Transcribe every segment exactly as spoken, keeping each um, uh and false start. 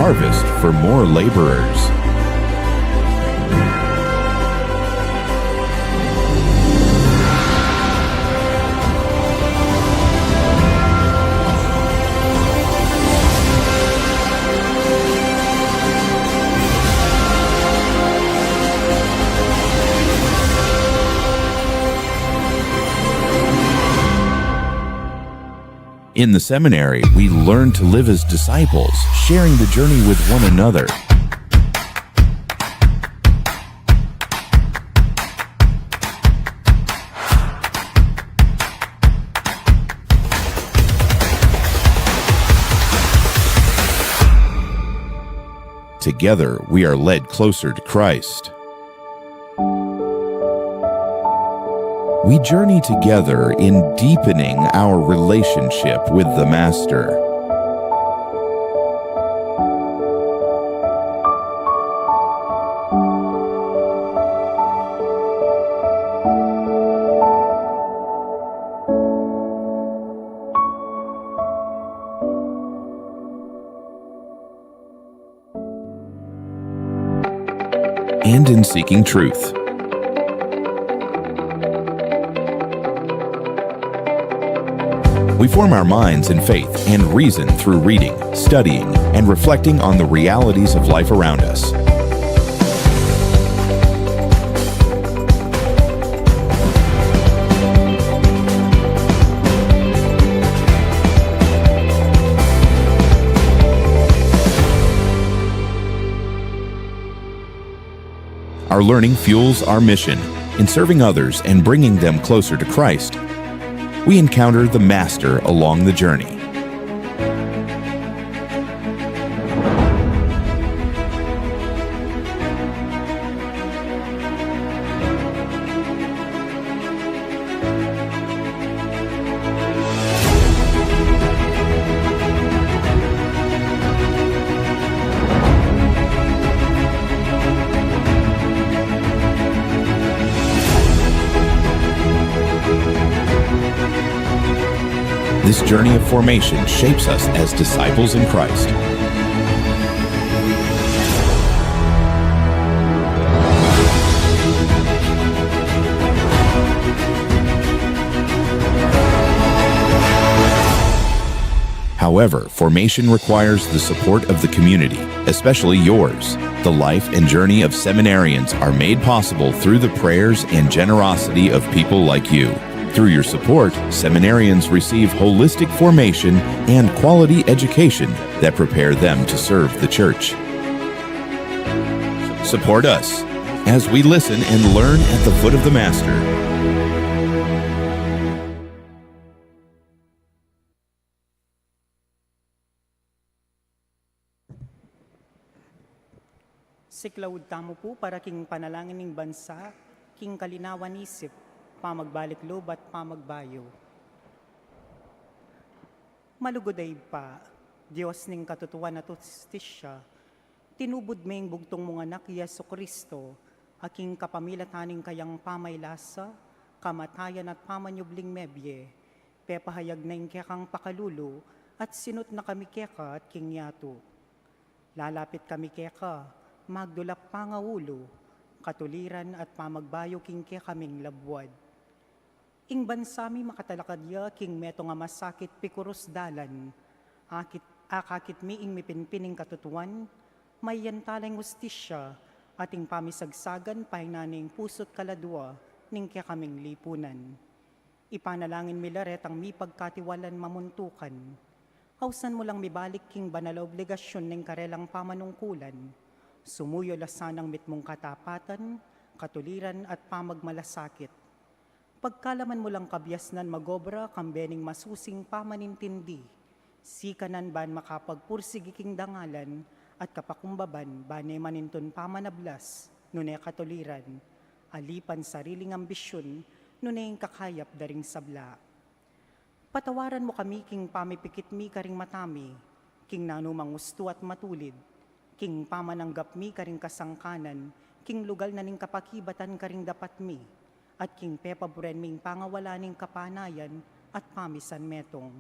harvest for more laborers. In the seminary, we learn to live as disciples, sharing the journey with one another. Together, we are led closer to Christ. We journey together in deepening our relationship with the Master. And in seeking truth. We form our minds in faith and reason through reading, studying, and reflecting on the realities of life around us. Our learning fuels our mission. In serving others and bringing them closer to Christ, we encounter the Master along the journey. This journey of formation shapes us as disciples in Christ. However, formation requires the support of the community, especially yours. The life and journey of seminarians are made possible through the prayers and generosity of people like you. Through your support, seminarians receive holistic formation and quality education that prepare them to serve the Church. Support us as we listen and learn at the foot of the Master. Siklaud tamu pu para king panalangin ning bansa, king kalinawan isip, pamagbalik lub at pamagbayu. Malugud a Ibpa, Dios ning katutuan at hustisya, tinubud me ing bugtung mung Anak, i Jesucristo, a king kapamilatan ning kayang pamaylasa, kamatayan at pamanyubling mebie, pepahayag na ing kekang pakalulu, at sinut na kami keka at king yatu. Lalapit kami keka, magdulap pangaulu, katuliran at pamagbayu king kekaming labuad. Ing bansa mi makatalakad ya king metung a masakit pikurus dalan, akit, akakit mi ing mipinpin ning katutuan, mayantalang hustisya, at ing pamisagsagan painan ning pusu't kaladua ning kekaming lipunan. Ipanalangin mi la retang mipagkatiwalan mamuntukan. Ausan mu lang mibalik king banal a obligasyun ning karelang pamanungkulan. Sumuyu la sanang mitmung katapatan, katuliran at pamagmalasakit. Pagkalaman mu lang kabiasnan magobra kambe ning masusing pamanintindi. Sikanan ban makapagpursigi king dangalan at kapakumbaban ban e manintun pamanablas, nune katuliran, alipan sariling ambisyun, nune ing kakayap da ring sabla. Patawaran mu kami king pamipikit mi karing mata mi, king nanumang ustu at matulid, king pamananggap mi karing kasangkanan, king lugal na ning kapakibatan karing dapat mi, at king pepaburen ming pangawala ning kapanayan at pamisanmetung.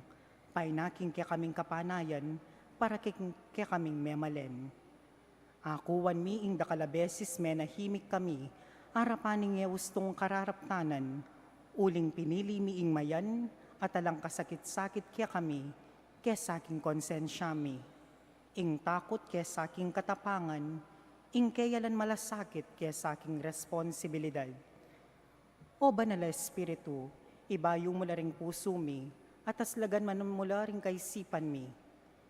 Paina king kekaming kapanayan, Para king kekaming memalen. Akuan mi ing dakal a beses menahimik kami, arapan ning e ustung kararaptanan, uling pinili mi ing mayan at alang kasakit-sakit kekami, kesa king konsensya mi. Ing takut kesa king katapangan, ing keyalan malasakit kesa king responsibilidad. O Banal a Espiritu, ibayu mu la ring pusu mi, at aslagan man mu la ring kaisipan mi.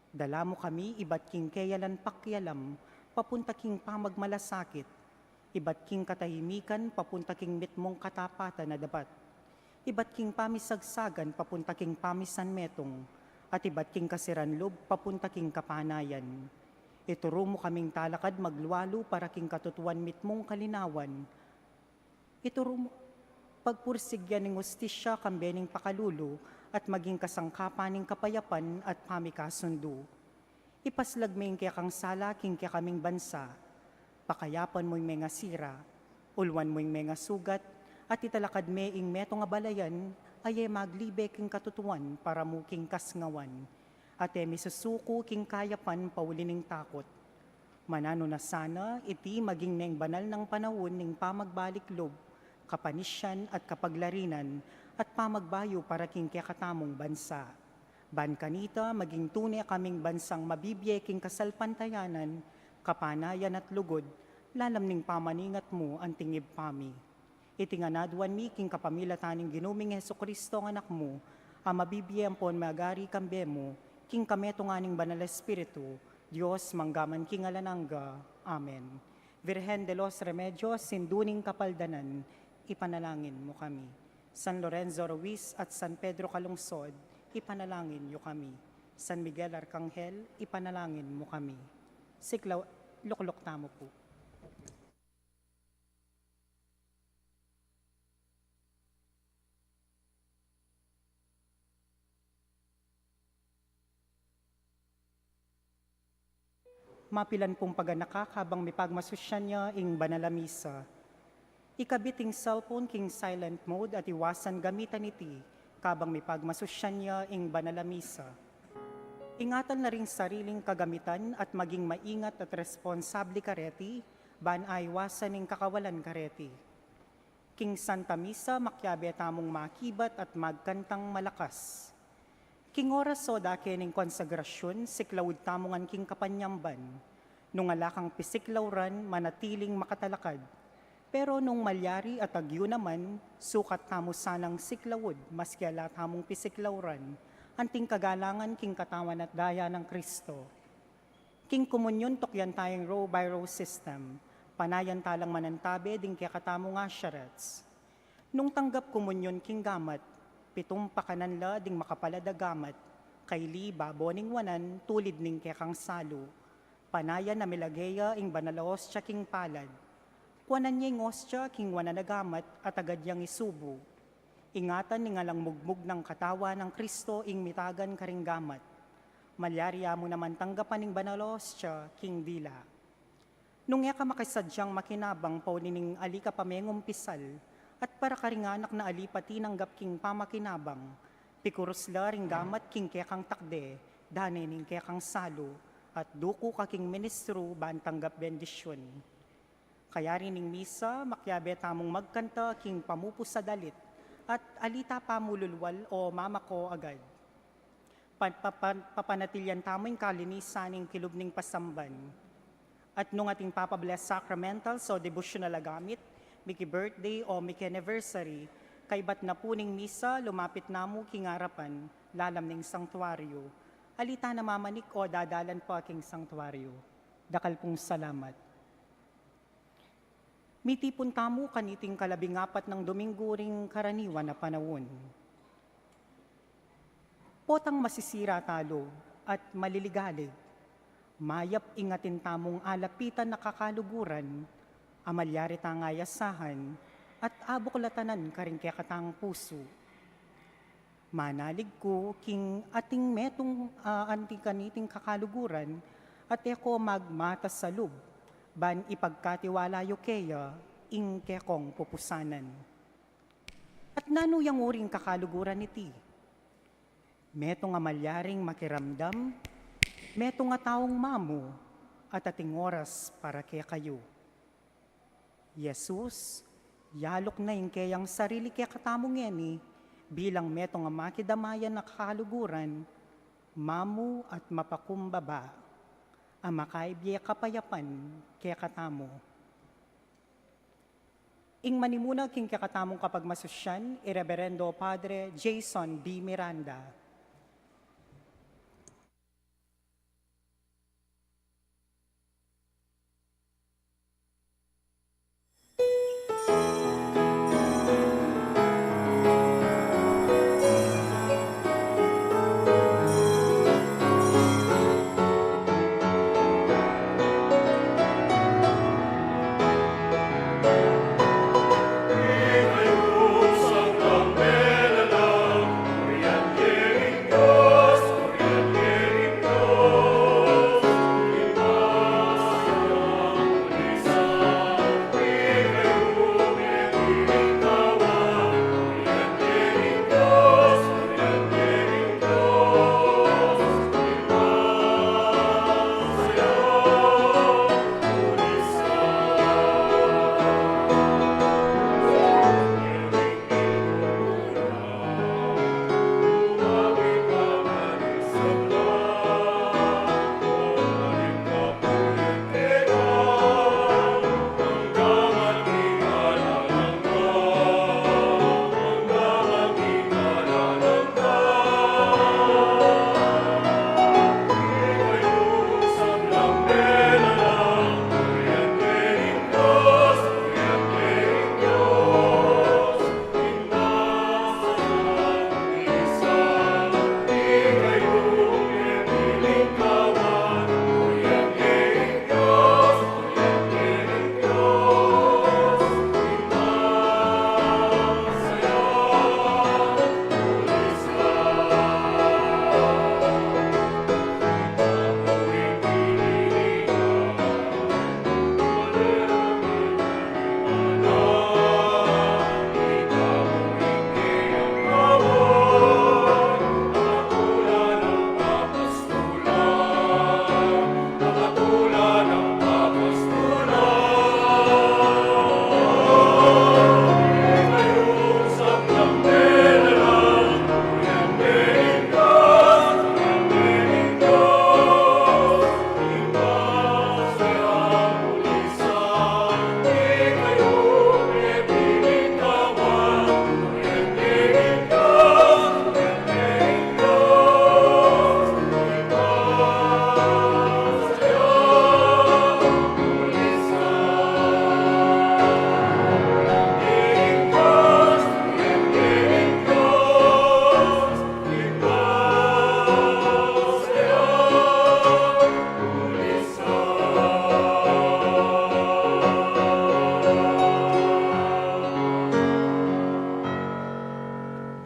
Dala mu kami ibat king keyalan pakialam, papunta king pamagmalasakit, ibat king katahimikan, papunta king mitmung katapatan a dapat, ibat king pamisagsagan, papunta king pamisanmetung, at ibat king kasiran lub, papunta king kapanayan. Ituru mu kaming talakad maglualu para king katutuan mitmung kalinawan, Ituru mu, pagpursigyan ning ustisya kambe ning pakalulu at maging kasangkapan ning kapayapan at pamikasundu. Ipaslag me ing kekang sala king kekaming bansa. Pakayapan mu ing mengasira, ulwan mu ing mengasugat, at italakad me ing metung a balayan a e maglibe king katutuan para mu king kasngawan, at e misusuku king kayapan pauli ning takut. Mananu na sana iti maging neng banal nang panaun ning pamagbalik lub, kapanisian at kapaglarinan at pamagbayu para king kekatamung bansa. Ban kanita maging tune kaming bansang mabibie king kasalpantayanan, kapanayan at lugud, lalam ning pamaningat mu anting Ibpa mi. Iti ngan aduan mi king kapamilatan ning Ginu ming Jesucristo a Anak mu, a mabibie ampon magari kambe mu, king kametungan ning Banal a Espiritu, Dios, mangga man king alang angga. Amen. Virgen de los Remedios, Indu ning Kapaldanan, ipanalangin mu kami. San Lorenzo Ruiz at San Pedro Calungsod, ipanalangin yu kami. San Miguel Arcangel, ipanalangin mu kami. Siklaw, lukluk tamu pu. Mapilan pung paganaka kabang mipagmasusyan ya ing banal a misa. Ikabit ing cellphone king silent mode at iwasan gamitan iti kabang mipagmasusyan ya ing banal a misa. Ingatan na ring sariling kagamitan at maging maingat at responsable kareti, ban aiwasan ing kakawalan kareti. King Santa Misa, makiabe tamung makibat at magkantang malakas. King oras o dake ning konsagrasyun, siklaud tamu ngan king kapanyamban. Nung ala kang pisiklauran, manatiling makatalakad. Pero nung malyari at agyu naman, sukat tamu sanang siklaud, maski ala tamung pisiklauran, anting kagalangan king katawan at daya nang Kristo. King komunyon, tukyan tayang row by row system. Panayan ta lang manantabe ding kekatamung usherettes. Nung tanggap komunyon king gamat, pitung pakanan la ding makapalad a gamat, kaili babo ning wanan, tulid ning kekang salu. Panayan a milage ya ing banal a ostia king palad. Kuanan ya ing ostia king wanan a gamat at agad yang isubu. Ingatan ning alang mugmug nang katawan nang Kristo ing mitagan karing gamat. Malyari ya mu naman tanggapan ing banal a ostia king dila. Nung e ka makasadyang makinabang pauli ning ali ka pamengumpisal, at para karing anak na ali pa tinanggap king pamakinabang, pikurus la ring gamat king kekang takde, dane ning kekang salu, at duku ka king ministru ban tanggap bendisyun. Kayari ning misa, makiabe tamung magkanta king pamupus a dalit, at ali ta pamululwal o mamako agad. Pa-, pa-, pa-, papanatilyan tamu ing kalinisan ning kilub ning pasamban. At nung atin papabless sacramentals o devotional a gamit, miki-birthday o miki-anniversary, kaybat na pu ning misa, lumapit na mu king arapan, lalam ning sangtuaryo. Ali ta na mamanik o dadalan pa king sangtuaryo. Dakal pung salamat. Mitipun tamu kaniting kalabing apat nang Dominggu ring karaniwan a panaun. Potang masisira talu at maliligalig, mayap ing atin tamung alapitan a kakaluguran, a malyari tang ayasahan at abuklatanan karing kekatang pusu. Manalig ku king atin metung, ah, anti kaniting kakaluguran, at e ko magmatas a lub, ban ipagkatiwala yu keya ing kekong pupusanan. At nanu yang uring kakaluguran iti? Metung a malyaring makiramdam, Metung a taung mamu at ating oras para kekayu. Jesus, yaluk na ing keyang sarili kekatamu ngeni bilang metung a makidamayan a kaluguran, mamu at mapakumbaba, a makaibie kapayapan kekatamu. Ing manimuna king kekatamung kapagmasusyan, i Reberendo Padre Jason B. Miranda.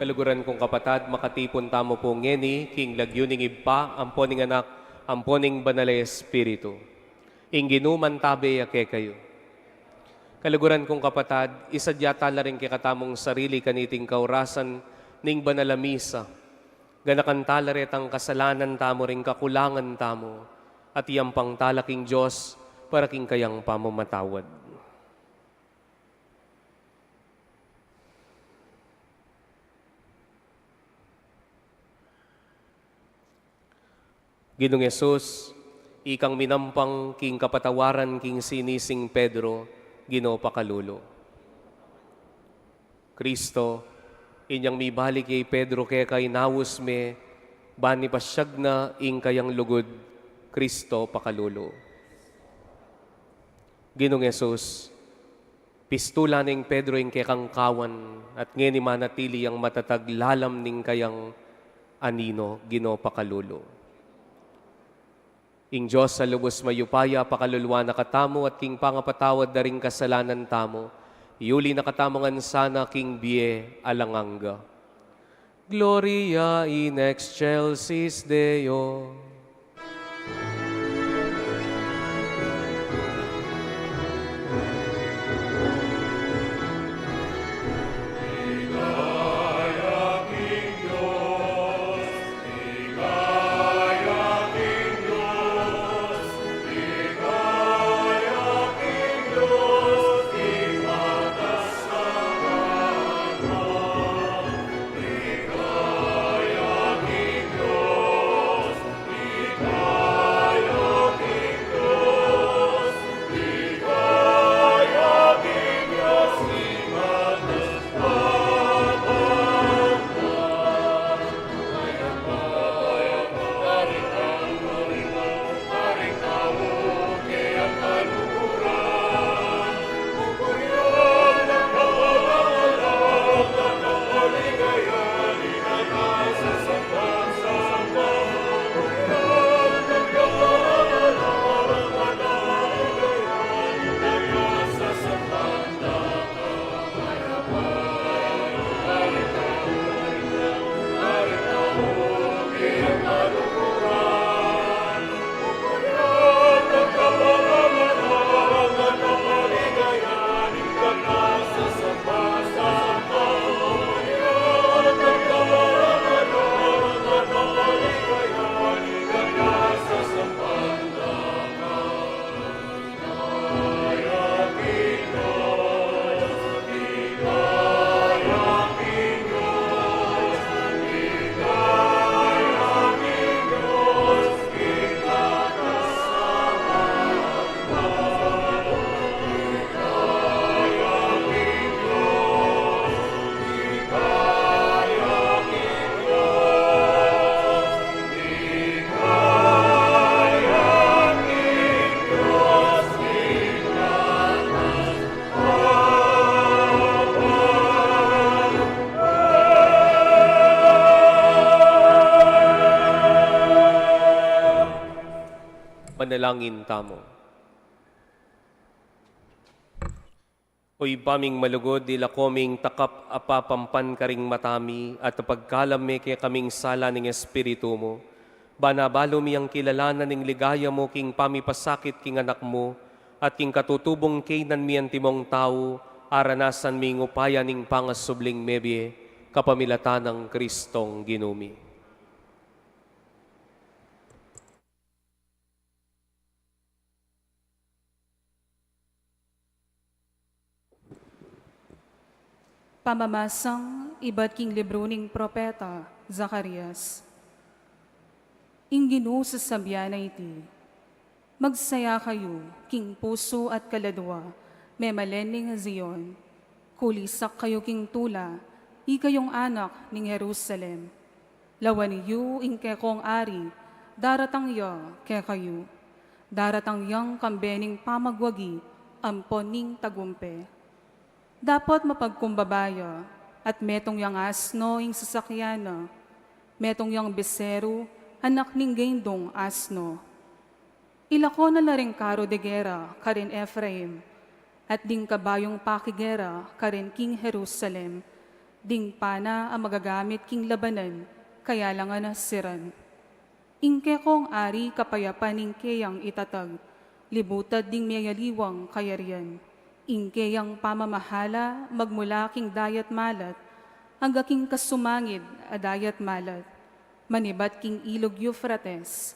Kaluguran kung kapatad, makatipun tamu pu ngeni king lagyu ning Ibpa, ampo ning Anak, ampo ning Banal a Espiritu. Ing Ginu mantabe ya kekayu. Kaluguran kung kapatad, isadya tala ring kekatamung sarili kaniting kaurasan ning banal a misa. Ganakan tala retang kasalanan tamu ring kakulangan tamu, at iyampang tala king Dios para king kayang pamamatawad. Ginung Jesus, ikang minampang king kapatawaran king sinising Pedro, Ginu pakalulu. Kristo, inyang mibalik ya i Pedro keka, inaus me, ban ipasyag na ing kayang lugud, Kristo pakalulu. Ginung Jesus, pistulan neng Pedro ing kekang kawan, at ngeni manatili yang matatag lalam ning kayang anino, Ginu pakalulu. Ing Dios a lubus mayupaya pakaluluan na katamu at king pangapatawad da ring kasalanan tamu, iuli na katamu ngan sana king bie alang angga. Gloria in excelsis Deo. Manalangin tamu. O Ibpa ming malugud, ilako ming takap a papampan karing mata mi at pagkalam me kekaming sala ning Espiritu mu. Ban abalu mi ing kilalanan ning ligaya mu king pamipasakit king Anak mu, at king katutubung kaynan mi antimong tau, aranasan ming upaya ning pangasubling mebie, kapamilatan nang Kristong Ginu mi. Pamamasang ibat king libru ning propeta Zacarias. Ing Ginu sasabian na iti, magsaya kayu king pusu at kaladua, memalen ning Zion. Kulisak kayu king tula, ikayung anak ning Jerusalem. Lawan yu ing kekong ari, daratang ya kekayu. Daratang yang kambe ning pamagwagi ampon ning tagumpe. Dapot mapagkumbaba ya, at metung yang asno ing sasakyan na. Metung yang beseru, anak ning gindung asno. Ilako na la ring karo de gera karin Efraim, at ding kabayung pakigera karin king Jerusalem, ding pana a magagamit king labanan, kaya la ngan asiran. Ing kekong ari kapayapan ing keyang itatag, libutad ding meyaliwang kayarian. Ing keyang pamamahala magmula king dayat malat, angga king kasumangid a dayat malat, manibat king ilug Eufrates,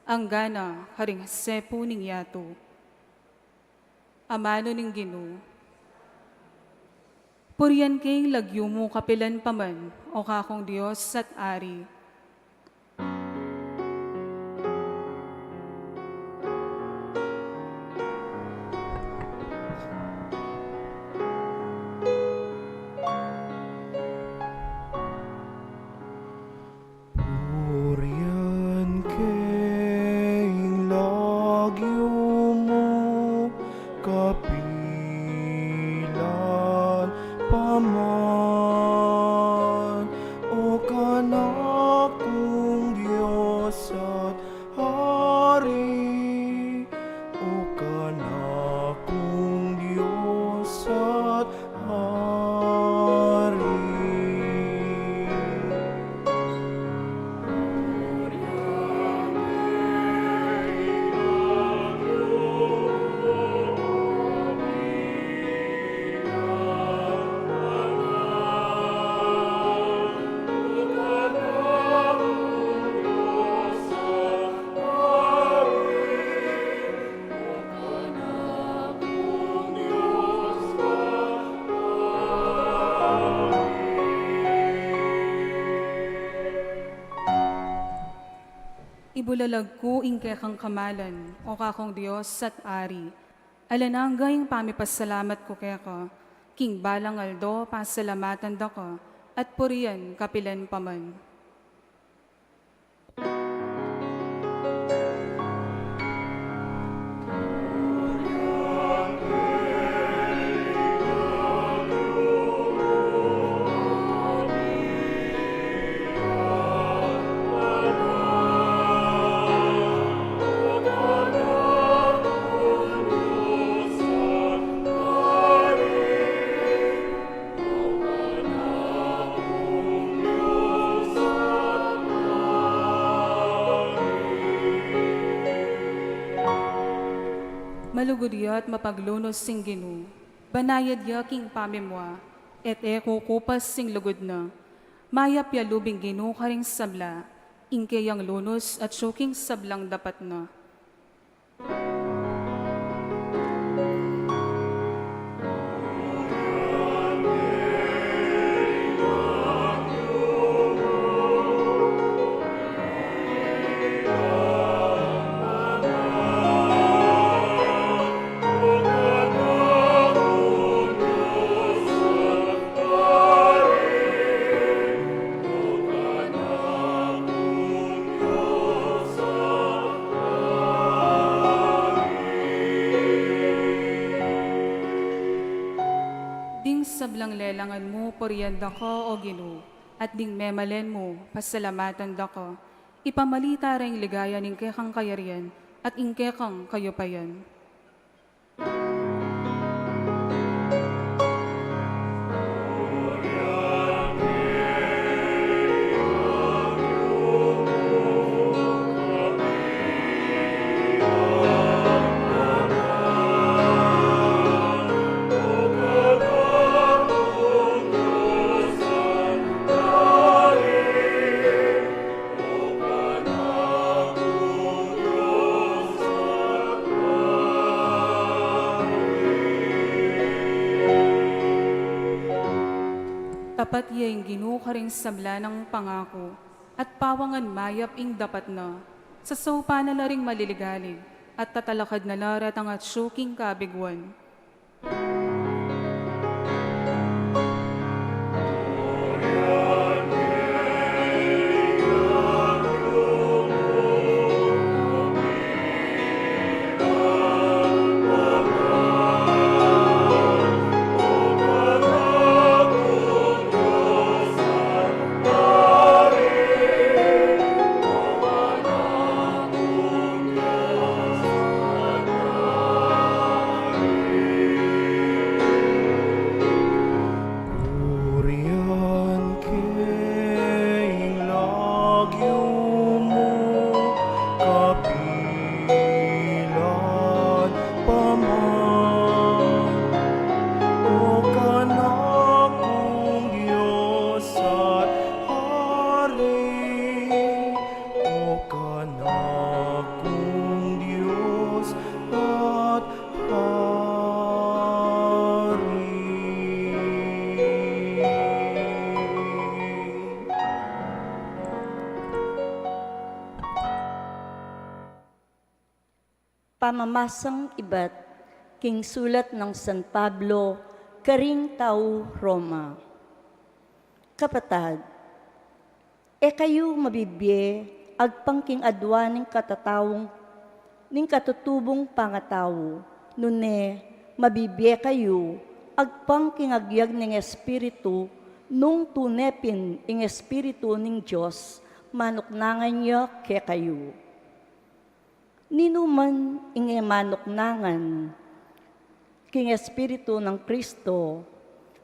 anggana karing sepu ning yatu. Amanu ning Ginu. Purian ke ing lagyu mu kapilan pa man, o kakung Dios at Ari. Purian ke ing lagyu mu kapilan pa man, o kanakung Dios at Ari, o kanakung Dios at Ari. Ibulalag ku ing kekang kamalan, o kakung Dios at Ari. Alang angga ing pamipasalamat ku keka, king balang aldo pasalamatan da ka, at purian kapilan pa man. Malugud ya at mapaglunus ing Ginu, banayad ya king pamimua, at e kukupas ing lugud na. Mayap ya lub ing Ginu karing sabla, ing keyang lunus atyu king sablang dapat na. Ding sablang lelangan mu, purian da ka, o Ginu, at ding memalen mu, pasalamatan da ka. Ipamalita ra ing ligaya ning kekang kayarian, at ing kekang kayupayan. Tapat ya ing Ginu karing sabla nang pangaku, at pawangan mayap ing dapat na. Sasaupan na la ring maliligalig, at tatalakad na la retang atyu king kabiguan. Purian ke ing lagyu mu, kapilan pa man. O kanakung Dios at Hari, o kanakung Dios at Hari. Pamamasang ibat king sulat nang San Pablo karing tau Roma. Kapatad, e kayu mabibie agpang king adua ning katataung, ning katutubung pangatau, nune mabibie kayu agpang king agyag ning Espiritu, nung tune pin ing Espiritu ning Dios manuknangan ya kekayu. Ninuman ing e manuknangan king Espiritu nang Kristo,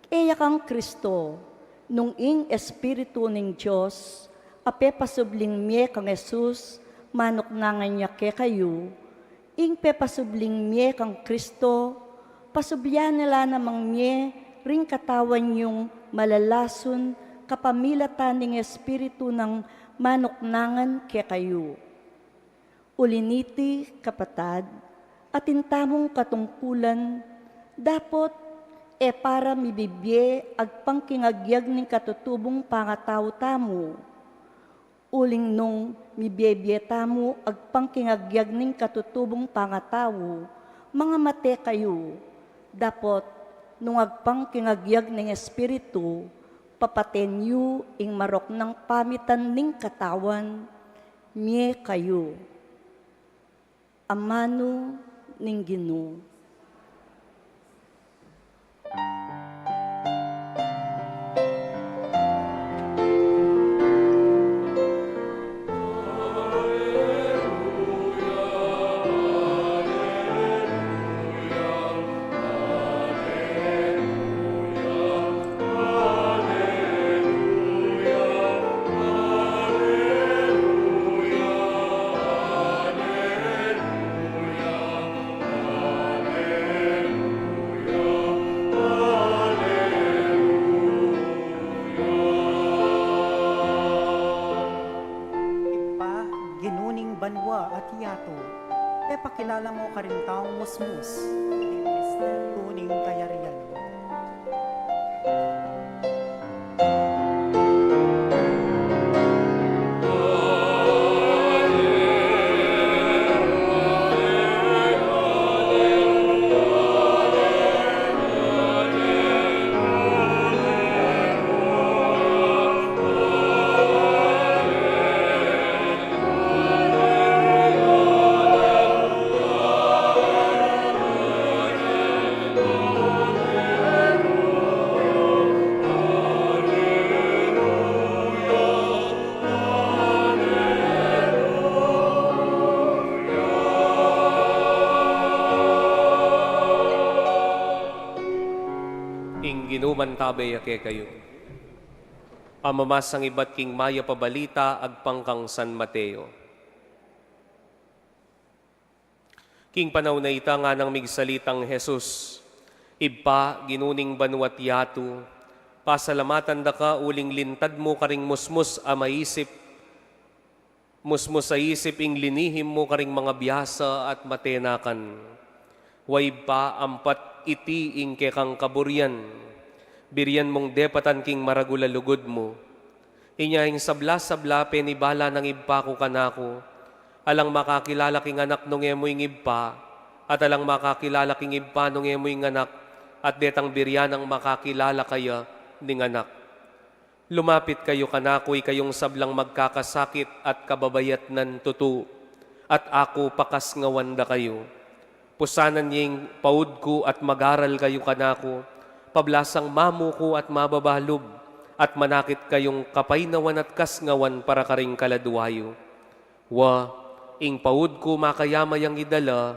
e ya kang Kristo. Nung ing Espiritu ning Dios a pepasubling mie kang Jesus manuknangan ya kekayu, ing pepasubling mie kang Kristo, pasublian na la namang mie ring katawan yung malalasun kapamilatan ning Espiritu nang manuknangan kekayu. Uli niti, kapatad, atin tamung katungkulan, dapot e para mibibie agpang king agyag ning katutubung pangatau tamu. Uling nung mibiebie tamu agpang king agyag ning katutubung pangatau, mangamate kayu, dapot nung agpang king agyag ning Espiritu, papaten yu ing maroknang pamitan ning katawan, mie kayu. Amanu ning Ginu. Ibpa, Ginu ning banua at yatu, pepakilala mu karing taung musmus ing misteryu ning kayarian mu. Ing Ginu mantabe ya kekayu. Pamamasang ibat king Mayap a Balita agpang kang San Mateo. King panaun a ita, nganang migsalitang Jesus, "Ibpa, Ginu ning banua't yatu, pasalamatan da ka uling lintad mu karing musmus a maisip, musmus a isip ing linihim mu karing mangabiasa at matenakan. Wa, Ibpa, ampat iti ing kekang kaburian. Birian mung depatan king maragul a lugud mu." Inya ing sabla-sabla penibala nang ibpa ku kanaku, "Alang makakilala king anak nung e mu ing ibpa, at alang makakilala king ibpa nung e mu ing anak, at detang birian nang makakilala kaya ning anak." Lumapit kayu kanaku, ikayung sablang magkakasakit at kababayatnan tutu, at aku pakasngawan da kayu. Pusanan ye ing paud ku at mag-aral kayu kanaku, pablasang mamuku at mababalub, at manakit kayung kapainawan at kasngawan para karing kaladua yu. Wa, ing paud ku makayamayang idala,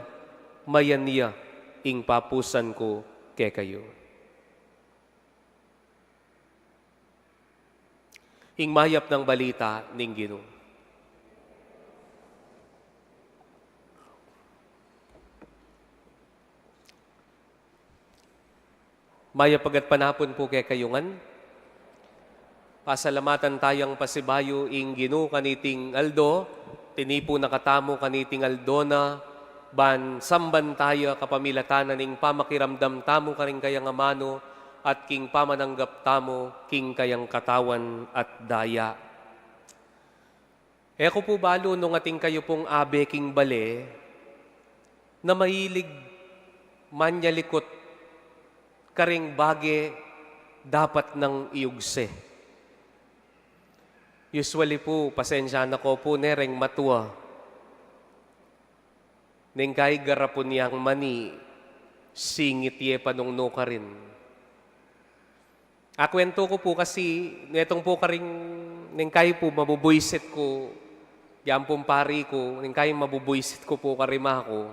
mayan ya ing papusan ku kekayu. Ing mayap nang balita ning Ginu. Mayap a gatpanapun pu kekayu ngan. Pasalamatan tayang pasibayu ing Ginu kaniting aldo, tinipu na katamu kaniting aldo na, ban samban taya kapamilatan na ning pamakiramdam tamu karing kayang amanu at king pamananggap tamu king kayang katawan at daya. E ku pu balu nung atin kayu pung abe king bale na mahilig manyalikut karing bage dapat nang iugse. Usually pu, pasensya na ko pu, ne, reng matua, neng kai garapun yang mani, singit ye pa nung nukarin. Akuwentu ku pu kasi, netung pu karing, neng kai pu mabubuisit ku, yang pung pari ku, neng kai mabubuisit ku pu karing maku.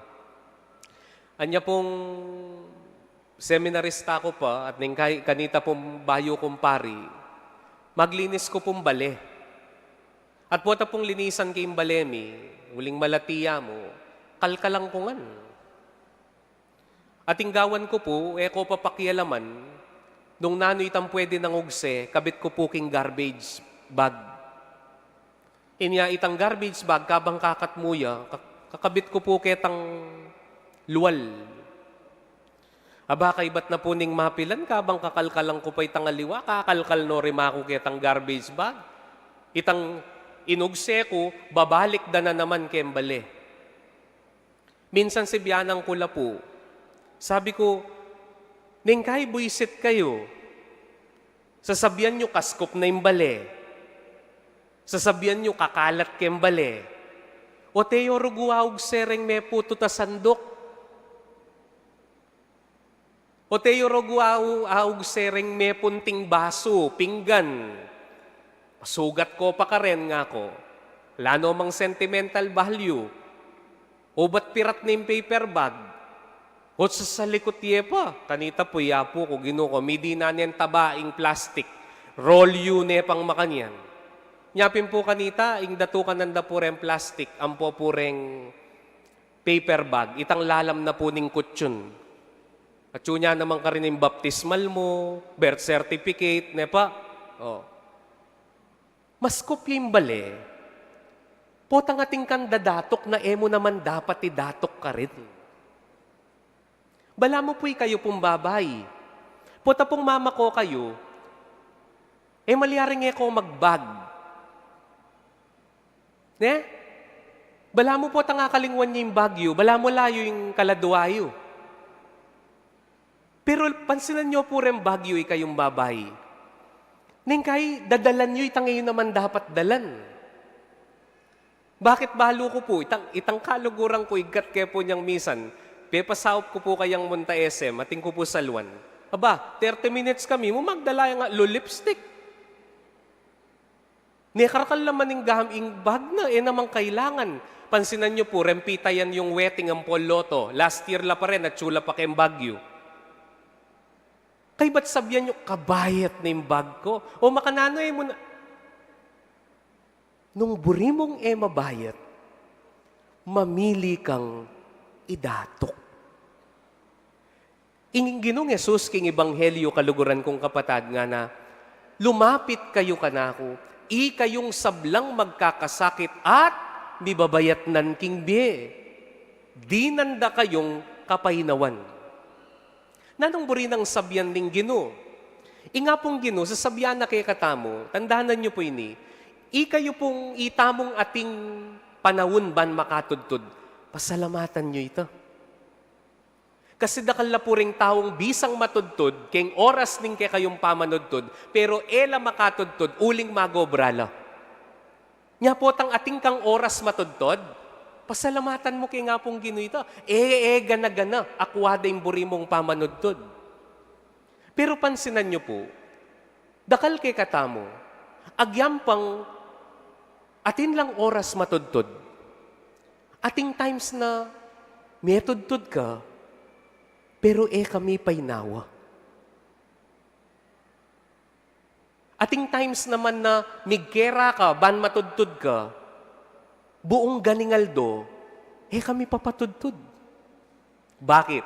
Anya pung seminarista ku pa, at neng kai, kanita pung bayu kung pari, maglinis ku pung bale. At pota pung linisan ke ing bale mi, uling malati ya mu, kalkalan ku ngan. At ing gawan ku pu, e ku papakialaman nung nanu itang pwede nang ugse, kabit ku pu king garbage bag. Inya itang garbage bag, kabang kakat mu ya, ka-, kakabit ku pu ketang lual. Aba, kaybat na pu ning mapilan, kabang kakalkalan ku pa itang aliwa, kakalkal no rin maku ketang garbage bag. Itang inugse ku, babalik da na naman keng bale. Minsan sibianan ku la pu. Sabi ku, "Neng kai buisit kayu, sasabian yu kaskup na ing bale. Sasabian yu kakalat keng bale. Ote yu rugu augse reng meputut a sanduk? Ote yu rugu au-, augse reng mepunting basu, pinggan? Masugat ko pa karen," ngaku. "Ala no mang sentimental value. Ubat pirat na ing paper bag. Ot sasalikut ye pa, kanita pu, yapu ku, Ginu ku, midinan neng taba ing plastik. Roll yu ne pang makanyan." Nya pin pu kanita, ing datukan nanda pu reng plastik, ampo pu reng paper bag, itang lalam na pu ning kutsun. Atsu nya naman karin ing baptismal mu, birth certificate, ne pa? O. Maskup ya ing bale. Potang atin kang dadatuk na e mu naman dapat idatuk karin. Balamu pu ikayu pung babai. Pota pung mamako kayu, e malyaring e ko magbag. Ne? Balamu potang akalingwan yu ing bag yu, balamu ala yu ing kaladua yu. Pero pansinan yu pu reng bag yu, ikayung babai. Neng kai, dadalan yu itang e yu naman dapat dalan. Bakit balu ku pu, itang, itang kaluguran ku, igkat ke pu nyang misan, pepasaup ku pu kayang munta S M, atin ku pu saluan. Aba, thirty minutes kami, mu magdala yang alu lipstick. Ne, karkal naman ing gam-, ing bag na, e naman kailangan. Pansinan yu pu, reng pitayan yung wedding ampong loto. Last year la pa rin, atsu la pa keng Baguio. Kaybat sabian yu, "Kabayat na ing bag ku." O makananu, e mu na. Nung buri mung e mabayat, mamili kang idatuk. Ing Ginung Jesus king Ebanghelyo, kaluguran kung kapatad, ngana, "Lumapit kayu kanaku, ikayung sablang magkakasakit at mibabayatnan king bie. Dinan da kayung kapaynawan." Nanung buri nang sabian ning Ginu? Ing Apung Ginu, sasabian na kekatamu, tandanan yu pu ini, ikayu pung itamung ating panaun ban makatudtud, pasalamatan yu ita. Kasi dakal la pu ring taung bisang matudtud keng oras ning kekayung pamanudtud, pero e la makatudtud uling magobra la. Nya potang atin kang oras matudtud, pasalamatan mu keng Apung Ginu ita. E, e gana-gana akua da ing buri mung pamanudtud. Pero pansinan yu pu, dakal kekatamu, agyang pang atin lang oras matudtud, ating times na metudtud ka, pero e ka mipaynawa. Ating times naman na migkera ka ban matudtud ka, buung ganing aldo, e ka mipapatudtud. Bakit?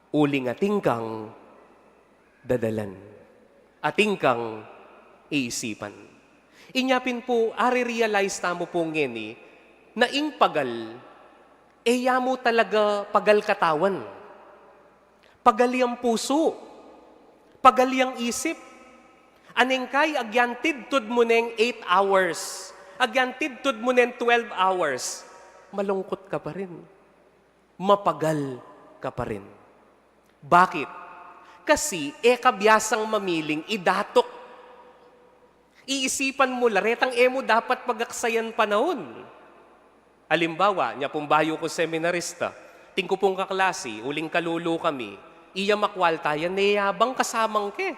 Uling atin kang dadalan, atin kang iisipan. Inya pin pu, ari-realize tamu pu ngeni na ing pagal, e ya mu talaga pagal katawan. Pagal yang pusu, pagal yang isip. Anengkay agyan tidtud mu neng eight hours, agyan tidtud mu neng twelve hours, malungkut ka pa rin, mapagal ka pa rin. Bakit? Kasi e ka biasang mamiling idatuk. Iisipan mu la retang e mu dapat pagaksayan panaun. Alimbawa, nya pung bayu ku seminarista, atin ku pung kaklasi, uling kalulu kami, iya makwalta ya, ne yabang kasamang ke.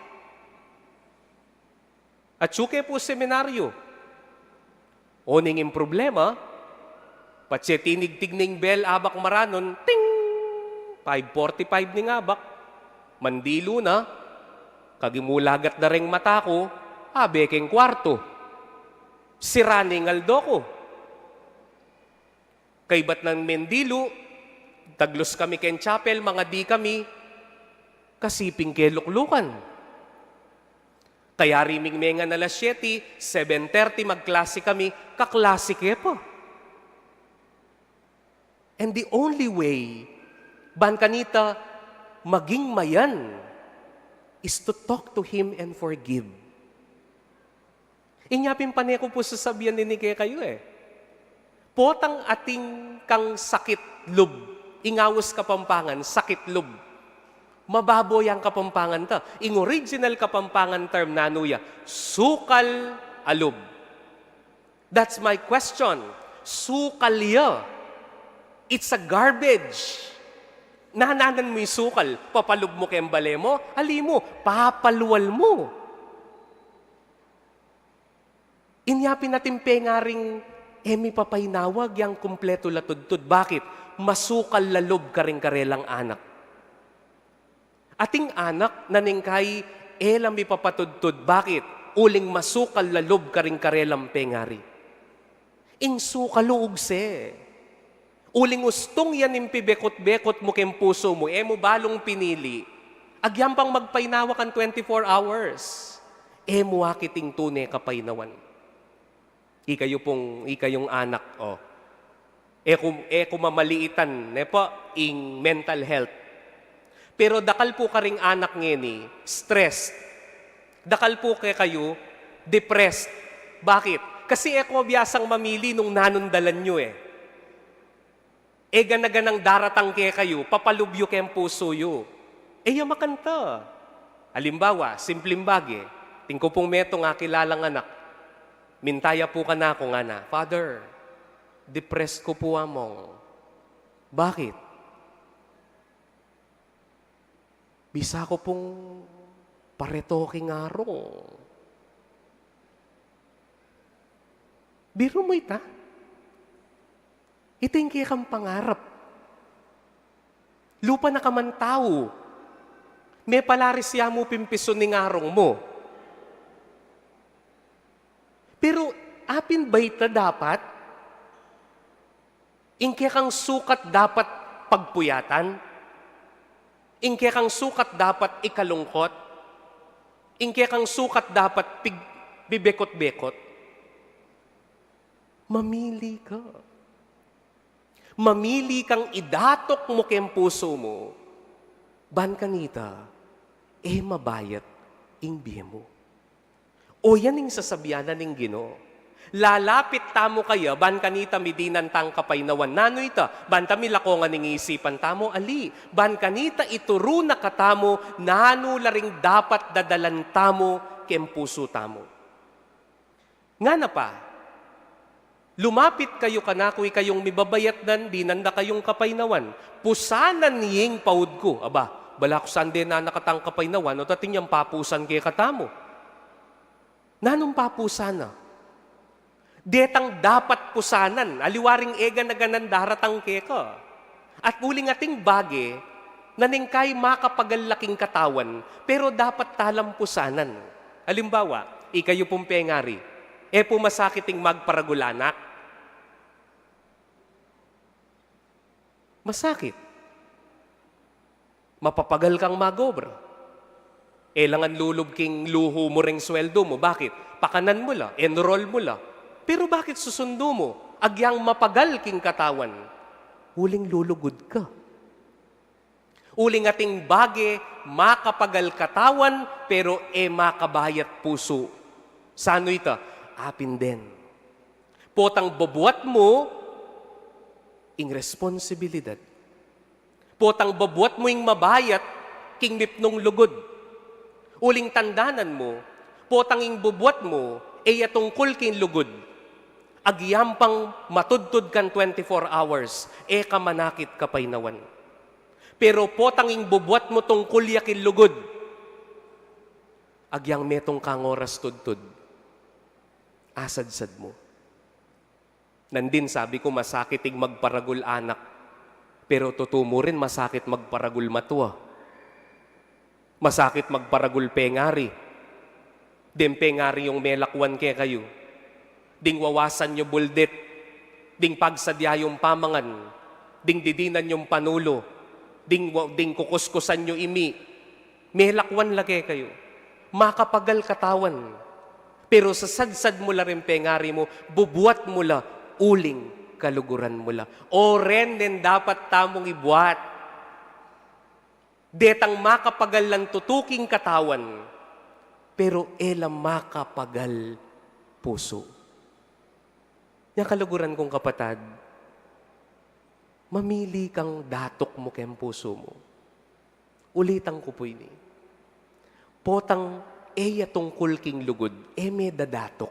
Atsu ke pu seminaryo. Oneng ing problema, patse tinigtig ning bell abak maranun, ting! Five forty-five ning abak. Mandilu na, kagimulagat da reng mata ku, abe keng kwartu. Sira ne ing aldo ku. Kaybat nang mendilu, taglus kami keng chapel, mangadi kami, kasi pin keluklukan. Kayari ming mengan alas siyete, seven thirty magklase kami, kaklase ke pa. And the only way ban kanita maging mayan is to talk to Him and forgive. Inya pin pane ku pu sasabian ini kekayu e. Potang atin kang sakit lub, ing aus Kapampangan, sakit lub. Mababo yang Kapampangan ta. Ing original Kapampangan term nanu ya, sukal a lub. That's my question. Sukal ya. It's a garbage. Nananan mu ing sukal, papalub mu keng bale mu, ali mu, papalwal mu. Inya pin atin pengaring e mipapaynawa agyang kumpletu la tudtud. Bakit? Masukal la lub karing karelang anak. Ating anak nanengkay e la mipapatudtud. Bakit? Uling masukal la lub karing karelang pengari. Ing sukal uugse. Uling ustung yan ing pibekut-bekut mu keng pusu mu, e mu balung pinili. Agyang pang magpaynawa kang twenty-four hours, e mu akit ing tune kapaynawan. Ikayu pung, ikayung anak, o. E ku, e ku mamaliitan, ne pu, ing mental health. Pero dakal pu karing anak ngeni, stressed. Dakal pu kekayu, depressed. Bakit? Kasi e ku biasang mamili nung nanung dalan yu e. E gana-ganang daratang kekayu, papalub yu keng pusu yu. E ya makanta. Alimbawa, simpleng bage, atin ku pung metung akilalang anak. Minta ya pu kanaku, ngana, "Father, depressed ku pu, Among." "Bakit?" "Bisa ku pung paretoking arung." Biru mu ita? Ita ing kekang pangarap. Lupa na ka man tau. Mepalaris ya mu pin pisu ning arung mu. Pero apin ba ita dapat? Ing kekang sukat dapat pagpuyatan? Ing kekang sukat dapat ikalungkot? Ing kekang sukat dapat pig-, bibekot-bekot? Mamili ka. Mamili kang idatok mu keng pusu mu, ban kanita, e mabayat ing bie mu. O yan ing sasabian na ning Ginu. Lalapit tamu kaya, ban kanita midinan tang kapaynawan. Nanu ita? Ban ta milakongan ing isipan tamu, ali. Ban kanita ituru na katamu, nanu la ring dapat dadalan tamu keng pusu tamu. Ngana pa, lumapit kayu kanaku, ikayung mibabayat nan, dinan da kayung kapaynawan. Pusanan ye ing paud ku. Aba, bala ku sande na nakatang kapaynawan, o tating yang papusan kekatamu. Nanung papusan na? Detang dapat pusanan, aliwa ring e gana-ganan daratang keka. At uling ating bage, na neng kai makapagal la king katawan, pero dapat talang pusanan. Alimbawa, ikayu pung pengari, e pu masakit ing magparagul anak? Masakit. Mapapagal kang magobra. E la ngan lulub king luhu mu reng sweldu mu. Bakit? Pakanan mu la, enroll mu la. Pero bakit susundu mu? Agyang mapagal king katawan. Uling lulugud ka. Uling ating bage, makapagal katawan, pero e makabayat pusu. Sanu ita? Apin den. Potang babuat mu ing responsibilidad. Potang babuat mu ing mabayat king mipnung lugud. Uling tandanan mu, potang ing bubuat mu e ya tungkul king lugud, agyang pang matudtud kang twenty-four hours, e ka manakit kapaynawan. Pero potang ing bubuat mu tungkul ya king lugud, agyang metung kang oras tudtud, asadsad mu. Nandin sabi ku, masakit ing magparagul anak. Pero tutu mu rin, masakit magparagul matua. Masakit magparagul pengari. Deng pengari yung melakwan kekayu. Ding wawasan yu buldit. Ding pagsadya yung pamangan. Ding didinan yung panulu. Ding wa-, ding kukuskusan yu imi. Melakwan la kekayu. Makapagal katawan. Pero sasadsad mu la ring pengari mu, bubuat mu la uling kaluguran mu la. O ren, nen dapat tamung ibuat. Detang makapagal lang tutu king katawan, pero e la makapagal pusu. Nya kaluguran kung kapatad, mamili kang datuk mu keng pusu mu. Ulitan ku pu ini. Potang e ya tungkul king lugud, e me dadatuk.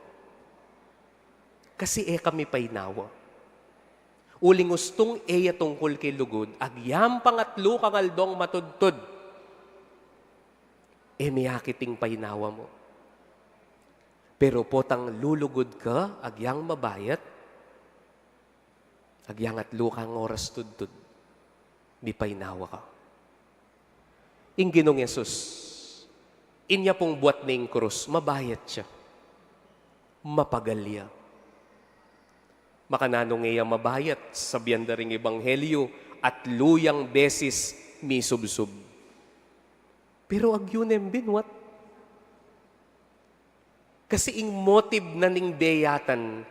Kasi e ka mipainawa. Uling ustung e ya tungkul king lugud, agyang pang atlu kang aldong matudtud, e me akit ing painawa mu. Pero potang lulugud ka, agyang mabayat, agyang atlu kang oras tudtud, mipainawa ka. Ing Ginung Jesus, inya pung buat ning krus, mabayat ya. Mapagal ya. Makananu nge ya mabayat? Sabian da ring ebanghelyu, atlu yang beses misubsub. Pero agyu neng binwat. Kasi ing motive na ning beyatan,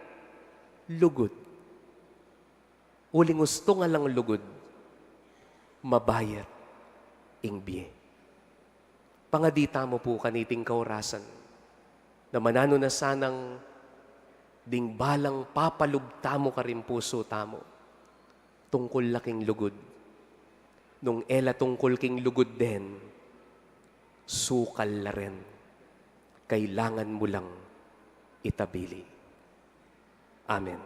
lugud. Uling ustung alang lugud, mabayat ing bie. Pangadi tamu pu kaniting kaurasan, na mananu na sanang ding balang papalub tamu karing pusu tamu, tungkul la king lugud. Nung e la tungkul king lugud den, sukal la rin. Kailangan mu lang itabili. Amen.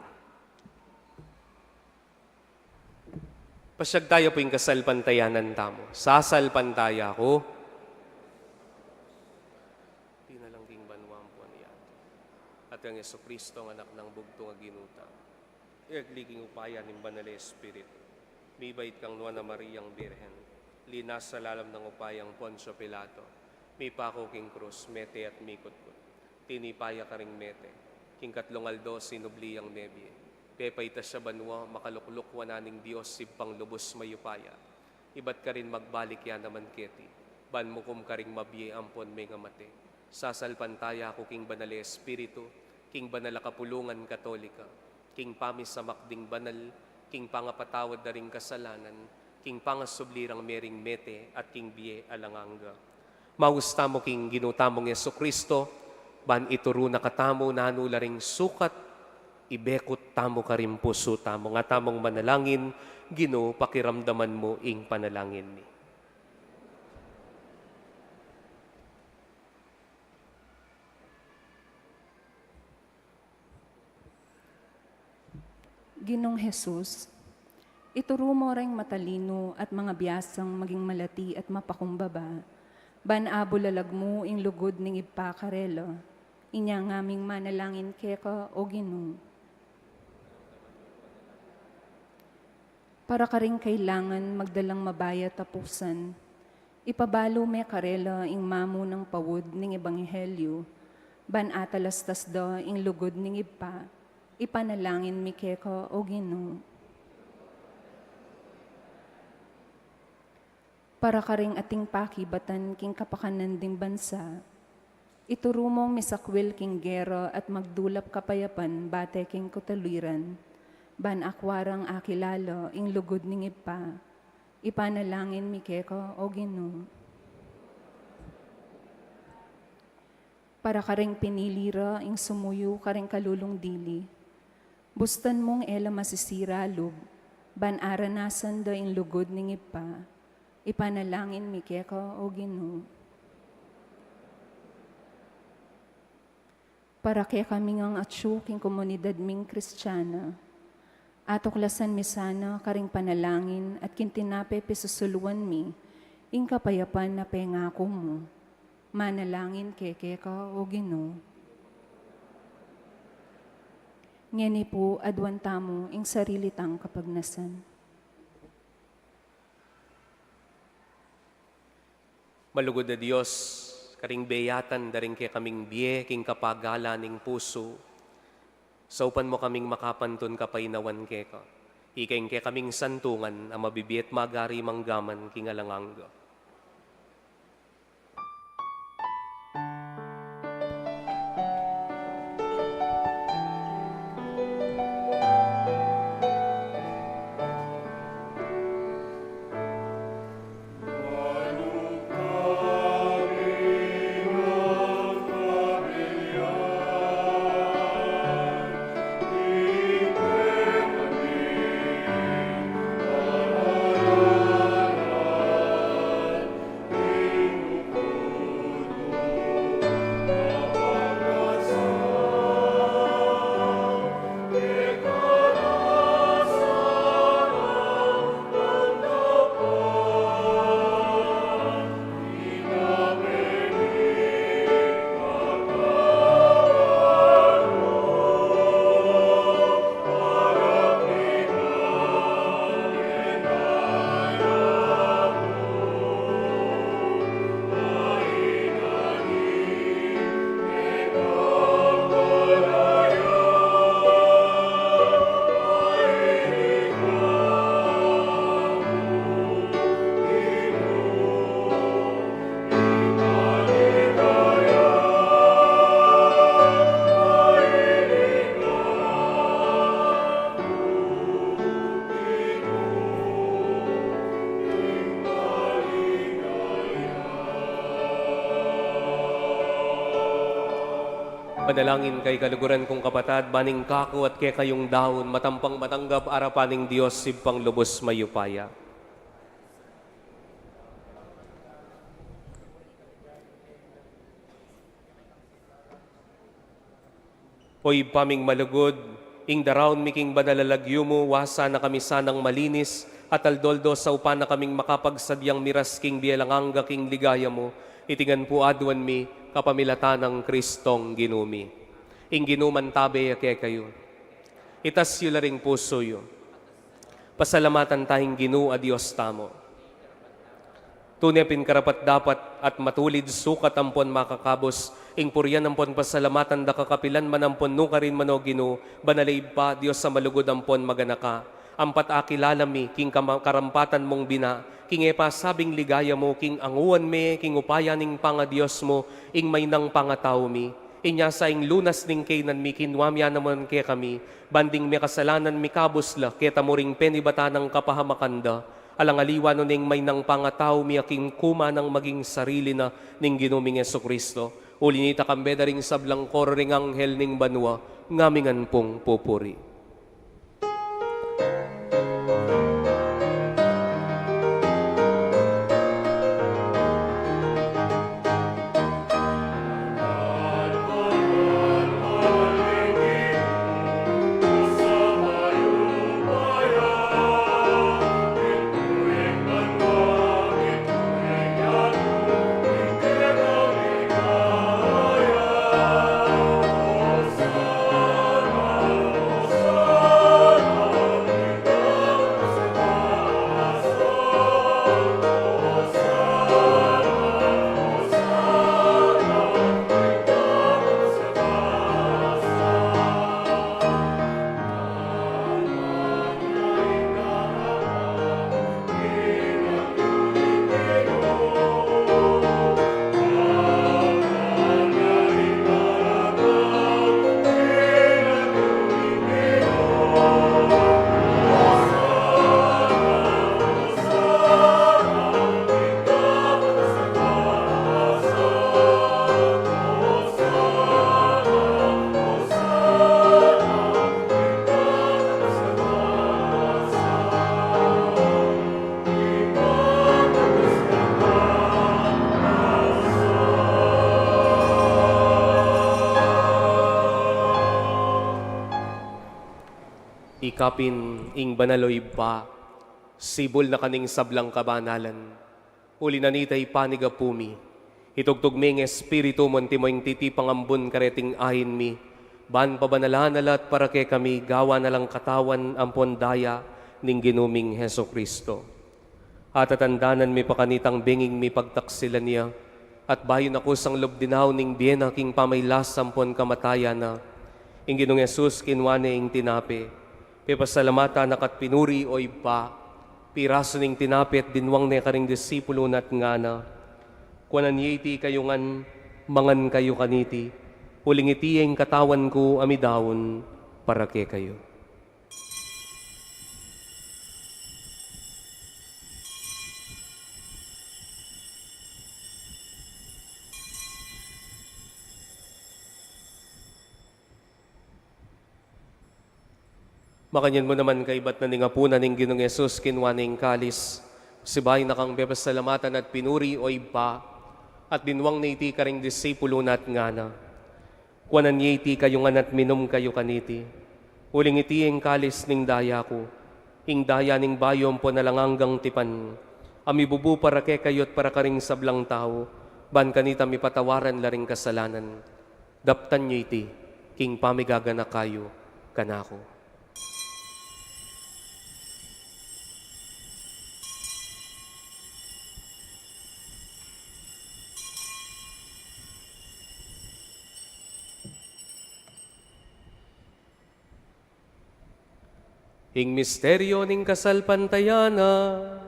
Pasiag taya pu ing kasalpantayanan tamu. Sasalpantaya ku. Dinalang king banua ampon yatu. At kang Jesucristo, ang Anak nang bugtung a Ginu tamu. Agli king upaya ning Banal a Espiritu, mibait kang Nuan a Mariang Birhen, Linasa lalam nang upayang Poncio Pilato, mipaku king krus, mete at mikutkut. Tinipa ya karing mete, king katlung aldo sinubli yang mebie. Pepaitas ya banua, makalukluk wanan ning Dios Ibpang lubus mayupaya. Ibat karin magbalik ya naman keti, ban mukum karing mabie ampon mengamate. Sasalpantaya ku king Banal a Espiritu, king banal a kapulungan Katolika, king pamisamak ding banal, king pangapatawad da ring kasalanan, king pangasubli rang mering mete, at king bie alang angga. Maus tamu king Ginu tamung Jesu-Cristo, ban ituru na katamu nanu la ring sukat, ibekut tamu karing pusu tamu. Nga tamung manalangin, Ginu, pakiramdaman mu ing panalangin mi. Ginung Jesus, ituru mo reng matalinu at mangabiasang maging malati at mapakumbaba, ban abulalag mu ing lugud ning Ibpa karela. Inya ngaming manalangin keka, O Ginu. Para karing kailangan magdalang mabaya tapusan, ipabalu me karela ing mamunang paud ning ebanghelyu, ban atalastas da ing lugud ning Ibpa, ipanalangin mi keka, O Ginu. Para karing ating pakibatan king kapakanan ding bansa, ituru mong misakwil king gera at magdulap kapayapan bate king kutaliran, ban akua rang akilala ing lugud ning Ibpa, ipanalangin mi keka, O Ginu. Para karing pinili ra ing sumuyu karing kalulung dili, bustan mung e la masisira lub, ban aranasan da ing lugud ning Ibpa, ipanalangin mi keka, O Ginu. Para kekami ngang atyu king komunidad ming Kristiana, atuklasan mi sana karing panalangin at king tinape pisusuluan mi ing kapayapan a pengaku mu. Manalangin kami keka, O Ginu. Ngeni pu, aduan tamu ing sarili tang kapagnasan. Malugud a Dios, karing beyatan da ring kekaming bie king kapagalan ning pusu, saupan mu kaming makapantun kapainawan keka, ika ing kekaming santungan a mabibie at magari manggaman king alang angga. Manalangin kayu, kaluguran kung kapatad, ban ing kaku at kekayung daun matampang matanggap arapan ning Dios Ibpang lubus mayupaya. O Ibpa ming malugud, ing daraun mi king banal a lagyu mu, wasa na kami sanang malinis, at aldo-aldo saupan na kaming makapagsadyang miras king bie alang angga king ligaya mu. Iti ngan pu aduan mi, kapamilatan nang Kristong Ginu mi. Ing Ginu mantabe ya kekayu. Itas yu la ring pusu yu. Pasalamatan taya ing Ginu a Dios tamu. Tune pin karapat-dapat at matulid sukat ampon makakabus ing purian ampon pasalamatan da ka kapilan man ampon nukarin man, O Ginu, banal a Ibpa, Dios a malugud ampon maganaka. Ampat akilala mi king kama-, karampatan mung bina, king e pasabing ligaya mu, king anguan me king upaya ning pangadios mu ing mainang pangatau mi. Inya sa ing lunas ning kaynan mi kinua mi ya naman kekami, ban ding makasalanan mikabus la keta mu ring penibatan nang kapahamakan da. Alang aliwa no ning mainang pangatau mi a king kumanang maging sarili na ning Ginu ming Jesucristo. Uli nita kambe da ring sablang koro ring anghel ning banua, ngamingan pung pupuri. Ika pin ing banal, o Ibpa, sibul na ka ning sablang kabanalan. Uli na nita, ipanigapu mi, itugtug me ing Espiritu mu antimo ing titipang ambun kareting ain mi, ban pabanalan na la at para kekami gawan na lang katawan ampon daya ning Ginu ming Jesucristo. Atatandanan mi pa kanitang benging mi pagtaksilan ya, at bayu na kusang lub dinaun ing bie na king pamailasa ampon kamatayan na, ing Ginung Jesus kinua ne ing tinape, pepasalamatan na ka't pinuri, o Ibpa, pirasu ne ing tinape at dinwang ne karing disipulu na at ngana: Kuanan ye iti kayu ngan, mangan kayu kaniti, uling iti ing katawan ku a midaun para kekayu. Makanyan mu naman kaibat na ning apunan ing Ginung Jesus, kinua ne ing kalis, sibayu na kang pepasalamatan at pinuri, o Ibpa, at dinwang ne iti karing disipulu na at ngana: Kuanan ye iti kayu ngan at minum kayu kaniti, uling iti ing kalis ning daya ku, ing daya ning bayu ampon alang anggang tipan, a mibubu para kekayu at para karing sablang tau, ban kanita mipatawaran la ring kasalanan. Daptan yu iti king pamigaganaka yu kanaku. Ing misteryu ning kasalpantayanan.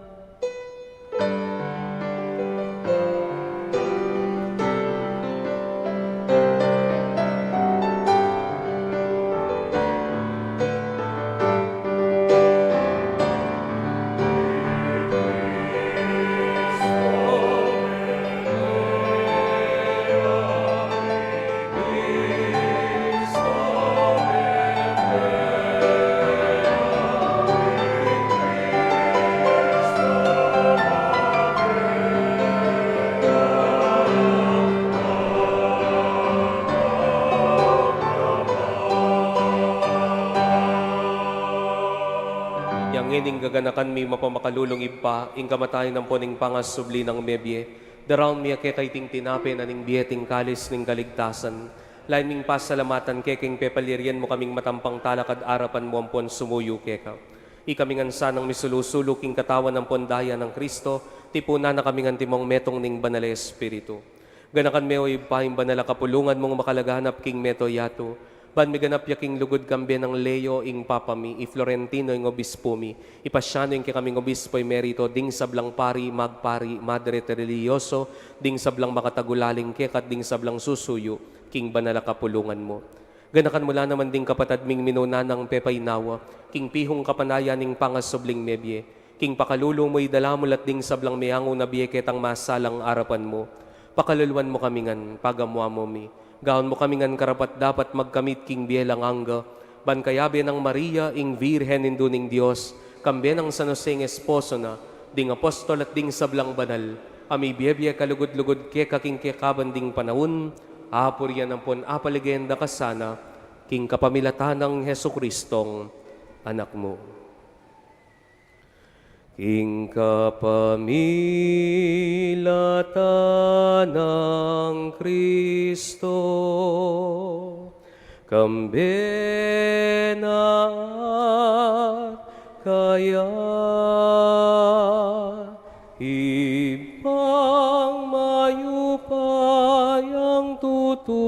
Yang ngening gaganakan mi mapamakalulung Ibpa, ing kamatayan ampon ing pangasubli nang mebie, daraun mi keka iting tinape na ning bie at ing kalis ning kaligtasan. Lain ming pasalamatan keka ing pepalyarian mu kaming matampang talakad arapan mu ampon sumuyu keka. Ikami ngan sanang misulu-sulu king katawan ampon daya nang Kristo, tipunan na kami ngan timong metung ning Banal a Espiritu. Ganakan me, o Ibpa, ing banal a kapulungan mung makalaganap king mabilug a yatu, ban miganap ya king lugud kambe nang Leo ing Papa mi, i Florentino ing Obispo mi, i Pasiano ing kekaming Obispo Emerito, ding sablang pari, magpari, madre at relihiyoso, ding sablang makatagulaling keka at ding sablang susuyu king banal a kapulungan mu. Ganakan mu la naman ding kapatad ming minuna nang pepainawa king pihung kapanayan ning pangasubling mebie, king pakalulu mu idala mu la at ding sablang meangu na bie ketang masalang arapan mu. Pakaluluan mu kami ngan, pagamuan mu mi. Gawan mu kami ngan karapat-dapat magkamit king bie alang angga, ban kayabe nang Maria, ing Virgen Indu ning Dios, kambe nang San Jose ing esposo na, ding apostol at ding sablang banal, a mibie-bie kalugud-lugud keka king kekaban ding panaun, apurian ampon apaligaya da ka sana, king kapamilatan nang Jesucristong Anak mu. King kapamilatan nang Kristo, kambe na at kaya, Ibpang mayupayang tutu,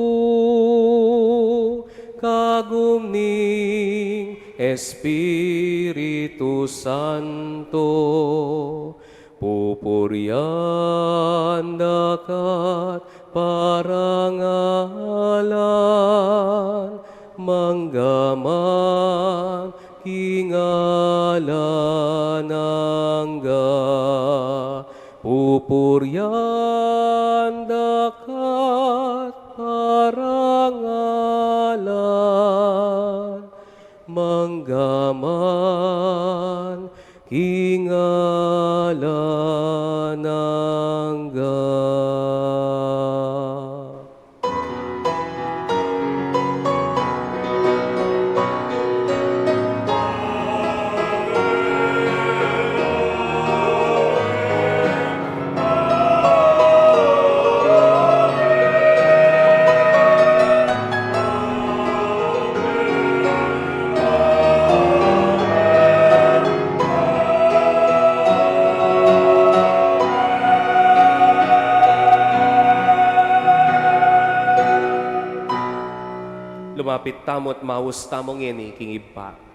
kagum ning Espiritu Santo, pupurian da ka't parangalan, mangga man king alang angga. Pupurian da ka't parangalan, mangga man king alang angga. Lumapit tamu at maus tamu ngeni king Ibpa.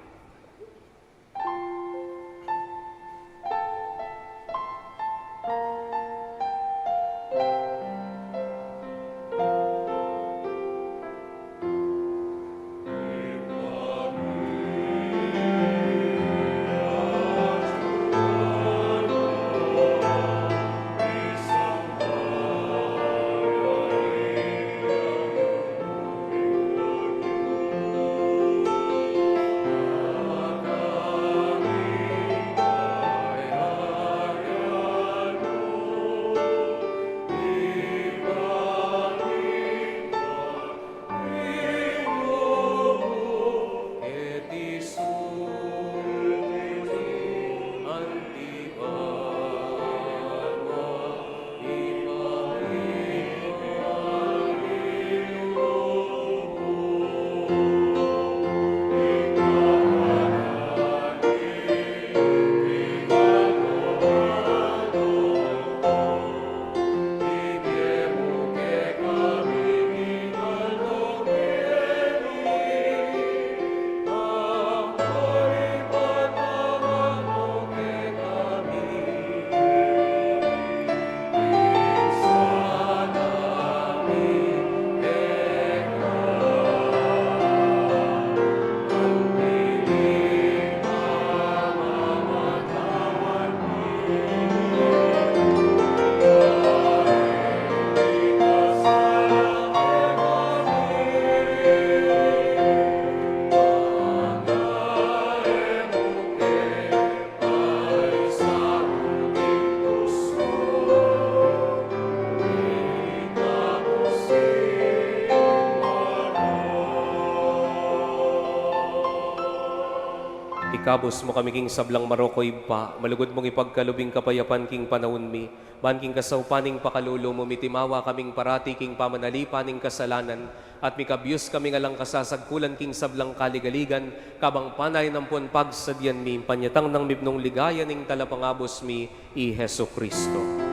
Kabus mu kami king sablang marok, O Ibpa, malugud mung ipagkalub ing kapayapan king panaun mi, ban king kasaupan ning pakalulu mu, mitimawa kaming parati king pamanalipan ning kasalanan, at mikabyus kaming alang kasasagkulan king sablang kaligaligan, kabang panayan ampon pagsadyan mi ing panyatang nang mibnung ligaya ning Talapangabus mi, i Jesucristo.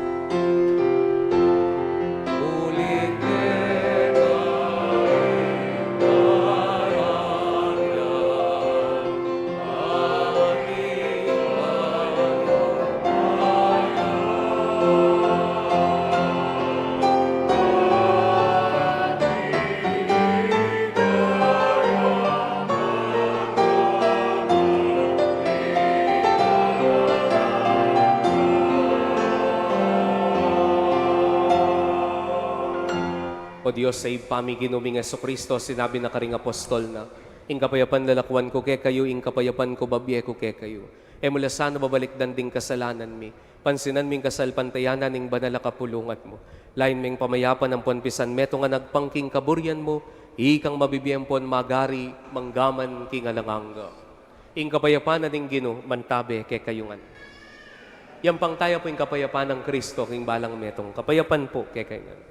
O Dios a Ibpa mi, Ginu ming Jesucristo, sinabi na karing apostol na, "Ing kapayapan lalakwan ku kekayu, ing kapayapan ku babie ku kekayu." E mu la sana babalikdan ding kasalanan mi. Pansinan mu ing kasalpantayanan ning banal a kapulungan mu. Lain meng pamayapan ampon pisan metung a agpang king kaburian mu, ikang mabibie ampon magari manggaman king alang angga. Ing kapayapan na ning Ginu mantabe kekayu ngan. Yampang taya pu ing kapayapan nang Cristo king balang metung. Kapayapan pu kekayu ngan.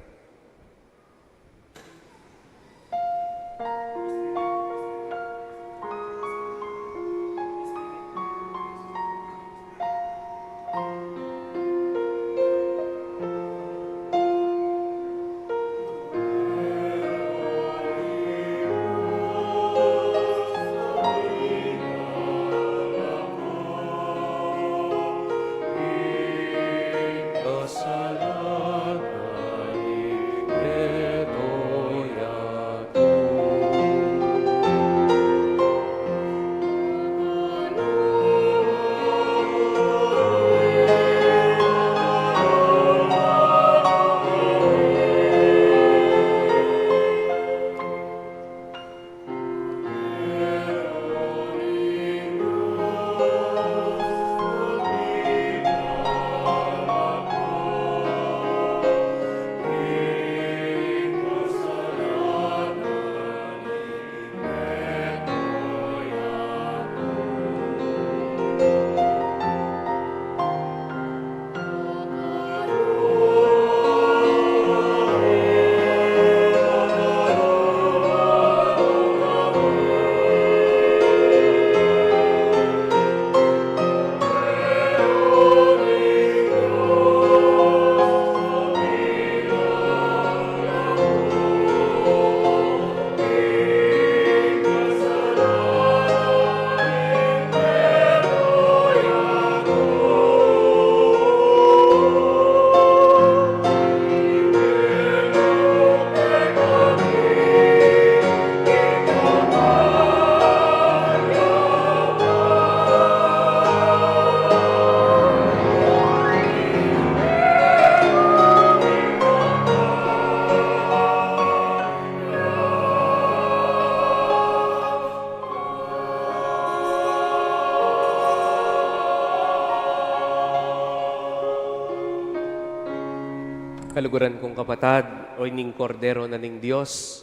Kaluguran kung kapatad, o ining Kordero na ning Dios,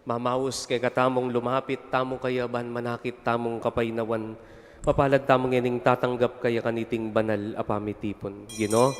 mamaus kekatamung lumapit tamu kaya ban manakit tamung kapaynawan. Mapalad tamu ngening tatanggap kaya kaniting banal a pamitipun. Ginu.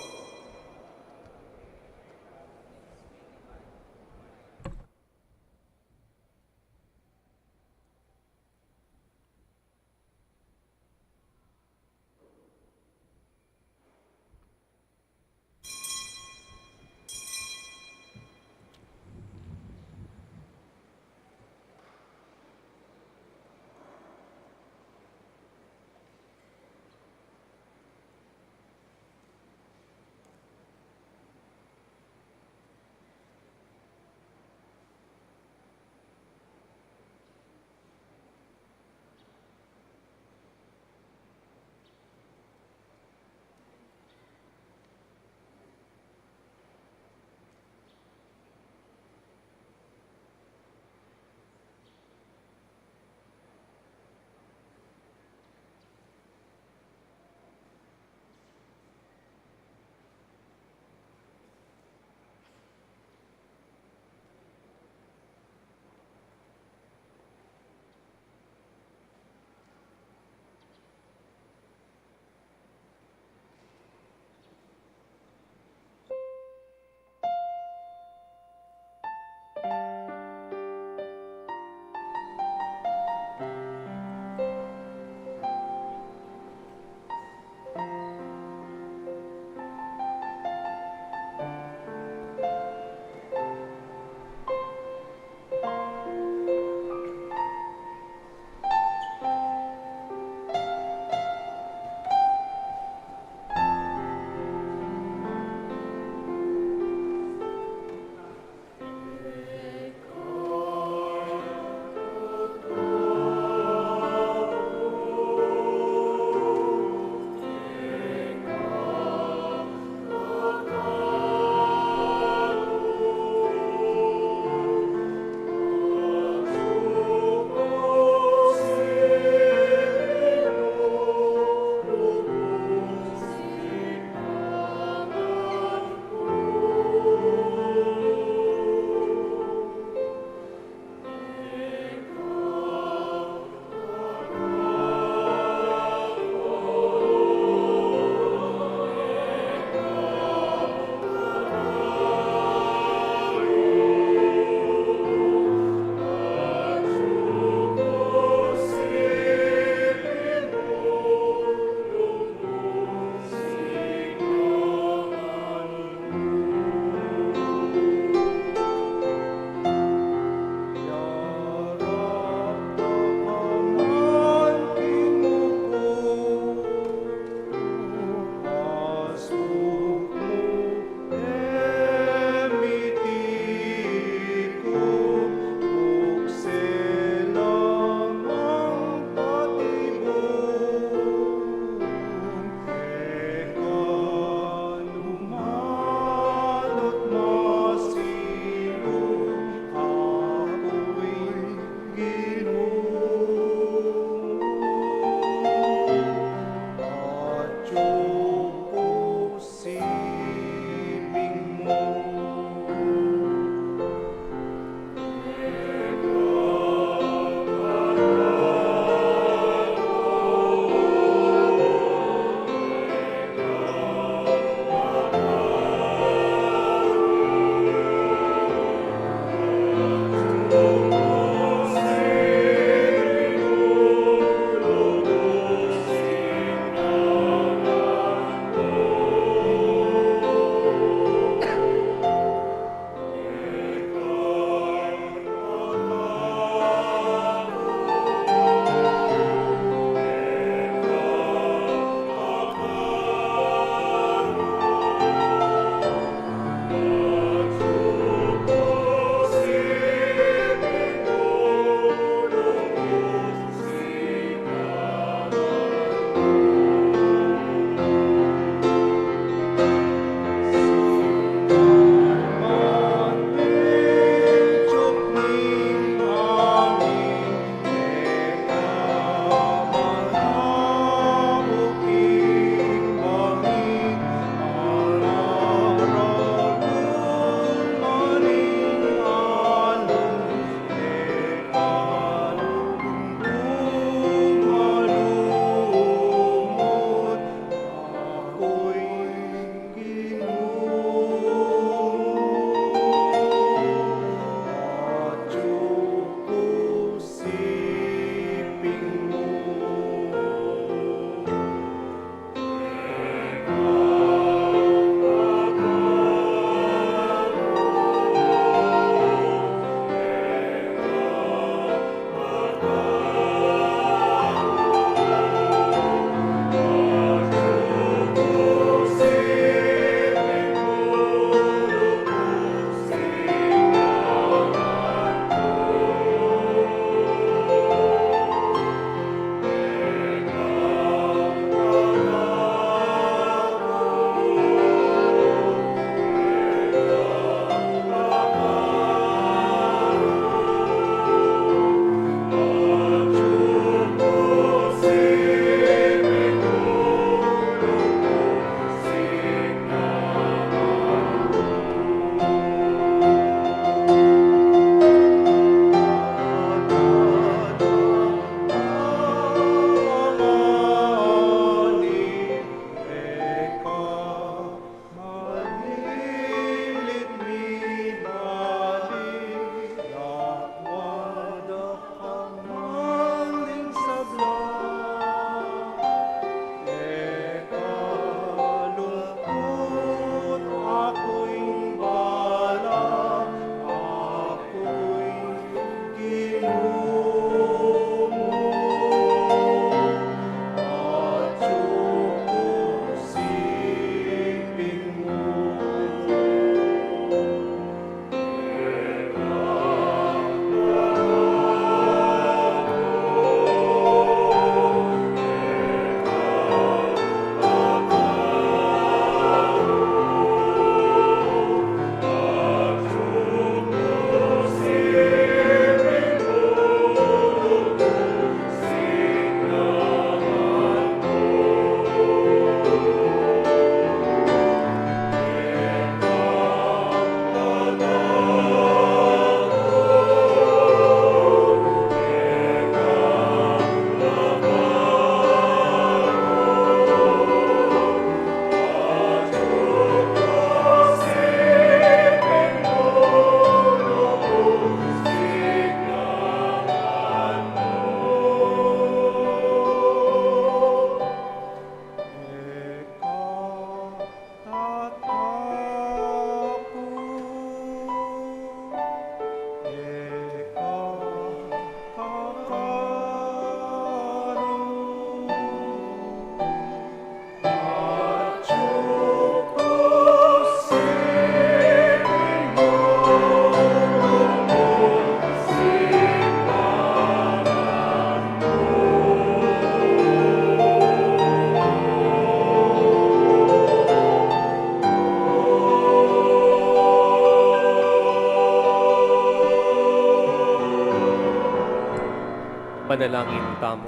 Panalangin tamu.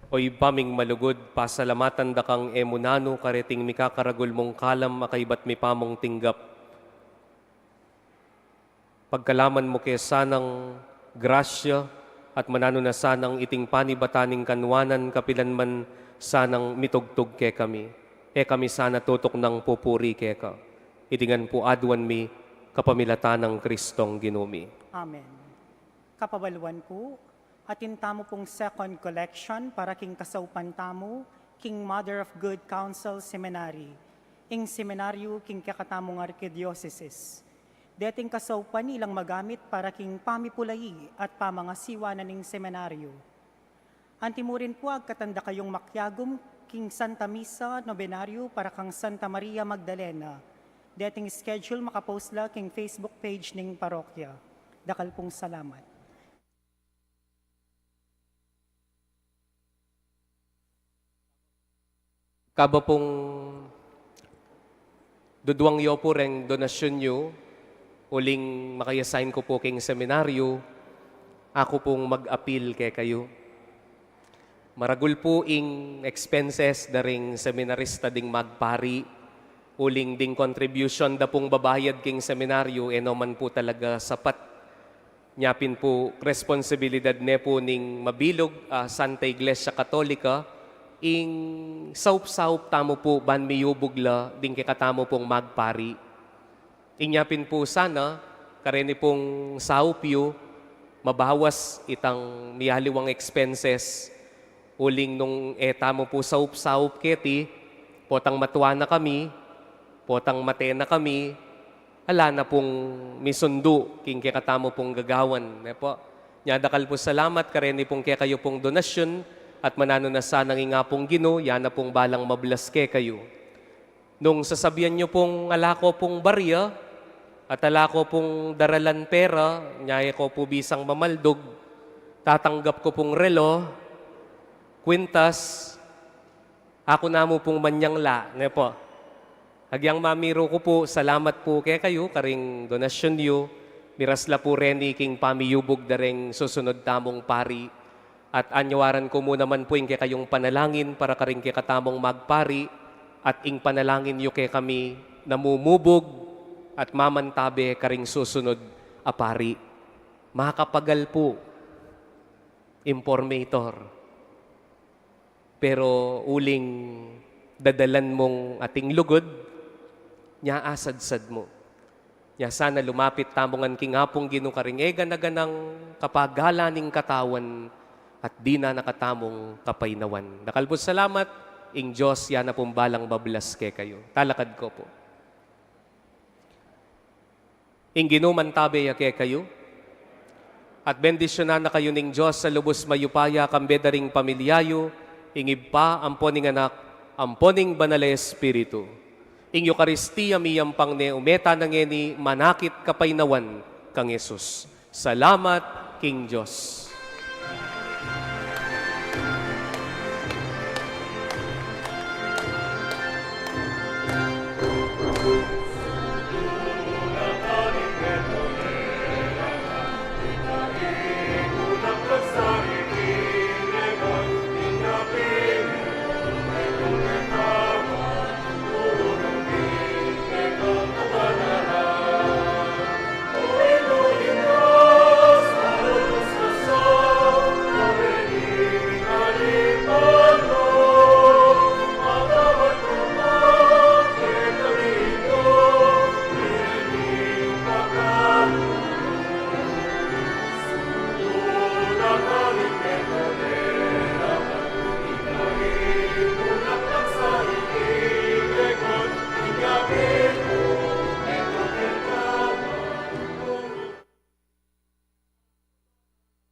O Ibpa ming malugud, pasalamatan da kang e mu nanu kareting mikakaragul mung kalam a kaybat mi pa mung tinggap. Pagkalaman mu ke sanang grasya at mananu na sanang iting panibatan ning kanuanan kapilan man sanang mitugtug kekami. E kami sana tutuknang pupuri keka. Iti ngan pu aduan mi kapamilatan nang Kristong Ginu mi. Amen. Kapabaluan pu, atin tamu pung second collection para king kasaupan tamu king Mother of Good Counsel Seminary, ing seminaryu king kekatamung arkidiosesis. Deting kasaupan ilang magamit para king pamipulayi at pamangasiwa na ning seminaryu. Antimurin pu agkatan da kayung makiagum king Santa Misa Nobenaryu para kang Santa Maria Magdalena. Deting schedule makapost la king Facebook page ning parokya. Dakal pung salamat. Kaba pung duduang yo pu reng donasyun yu, uling makayasain ku pu king seminaryu, aku pung mag-apil kekayu. Maragul pu ing expenses da ring seminarista ding magpari, uling ding contribution da pung babayad king seminaryu, e no man pu talaga sapat. Nya pin pu, responsibilidad ne pu ning mabilug a Santa Iglesia Katolika, ing saup-saup tamu pu ban miyubug la ding kekatamu pung magpari. Inya pin pu sana, kareni pung saup yu, mabawas itang miyaliwang expenses, uling nung e tamu pu saup-saup keti, potang matua na kami, potang mate na kami, ala na pung misundu king kekatamu pung gagawan, ne pu. Nya dakal pu salamat kareni pung kekayu pung donasyun, at mananu na sanang ing Apung Ginu, ya na pung balang mablas kekayu. Nung sasabian yu pung ala ko pung barya, at ala ko pung daralan pera, nya e ko pu bisang mamaldug, tatanggap ku pung relo, kwintas, aku na mu pung manyangla, ne pu. Agyang mamiru ku pu, salamat pu kekayu, karing donasyun yu, miras la pu reni king pamiyubug da reng susunod tamung pari. At anyawaran ku mu naman pu ing kekayung panalangin para karing kekatamung magpari, at ing panalangin yu kekami namumubug at mamantabe karing susunod a pari. Makapagal pu, informator. Pero uling dadalan mung ating lugud, nya asadsad mu. Nya sana lumapit tamu ngan king Apung Ginu karing e gana-ganang kapagalan ning katawan at dinan na katamung kapaynawan. Dakal pu salamat, ing Dios ya na pung balang mablas kekayu. Talakad ko pu. Ing Ginu mantabe ya kekayu, at bendisyunan na kayu ning Dios a lubus mayupaya, kambe da ring pamilya yu, ing Ibpa, ampo ning Anak, ampo ning Banal a Espiritu. Ing Eukaristia miyampang ne ume tana ngeni manakit kapaynawan kang Jesus. Salamat king Dios.